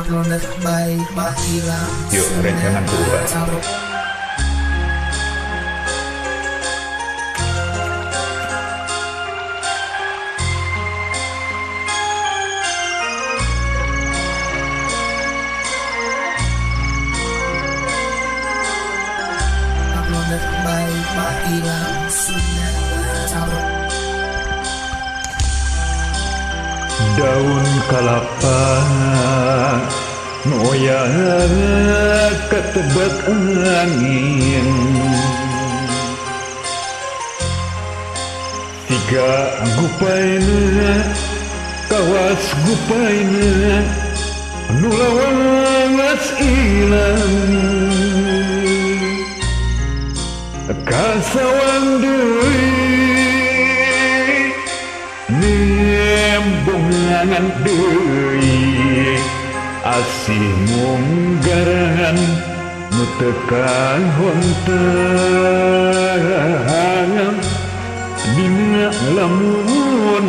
Uploaded by Ilham. Yuk, rencangan berubah. Uploaded by Ilham. Daun kalapa noya ketebet angin, tiga gupaina kawas gupaina nulawas ilang kasawang deui nembongan deui asih munggaran nu teu kahontangan dina lamun.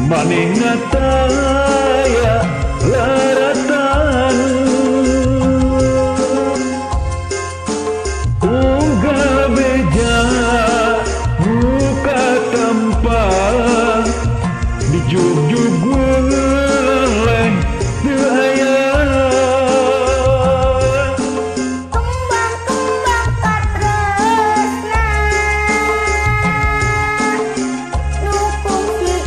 Manehna taya laratan unggal beja muka tempat dijugjug weleh teu aya. Kembang-kembang katresna nu kungsi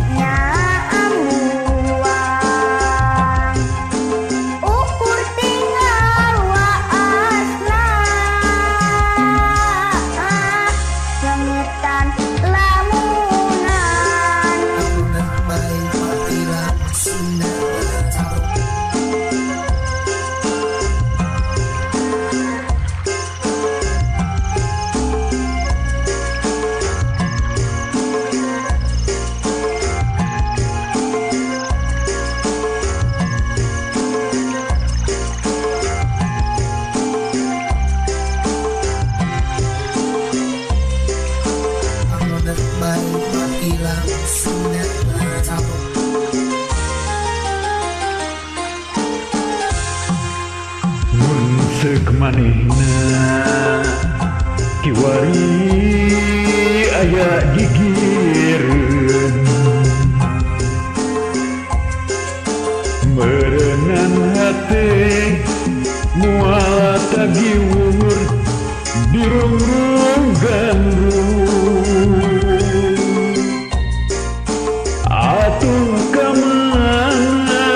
ambuang ukur tinggal waasna ngengetan lamunan. Uploaded by Ilham. Uploaded by Ilham. Mun seuk manehna kiwari aya gigireun meureunan hate moal tagiwur dirungrung gandrung atuh kamana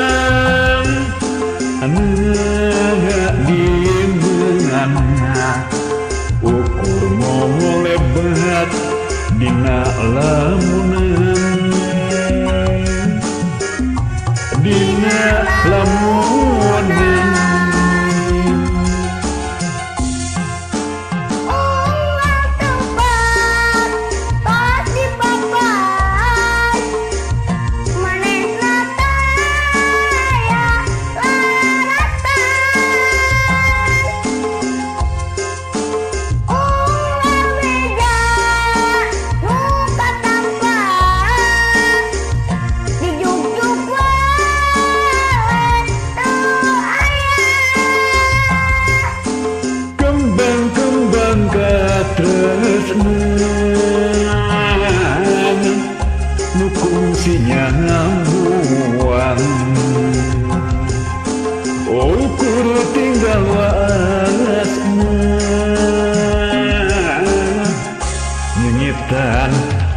di mana ukur molebat dina lamunan dina lamunan. Unggal tempat tos dipapai manehna taya laratan unggal beja nu katampa dijugjug weleh.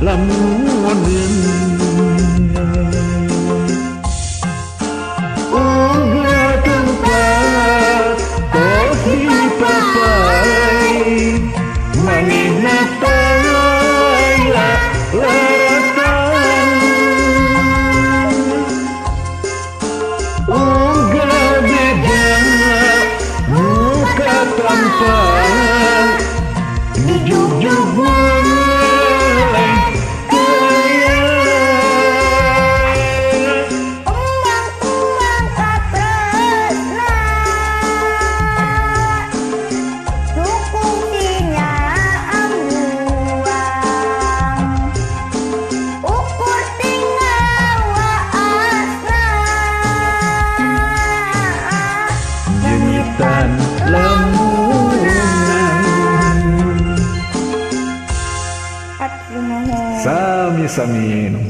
lamunan. Unggal tempat tos dipapai manehna taya laratan. Unggal beja muka tampan dijugjug mulai taya. Kembang-kembang katresna sukungsinya ambuang ukur tinggal waasna Jengitan lamunan. Hatur nuhun. Sami-sami.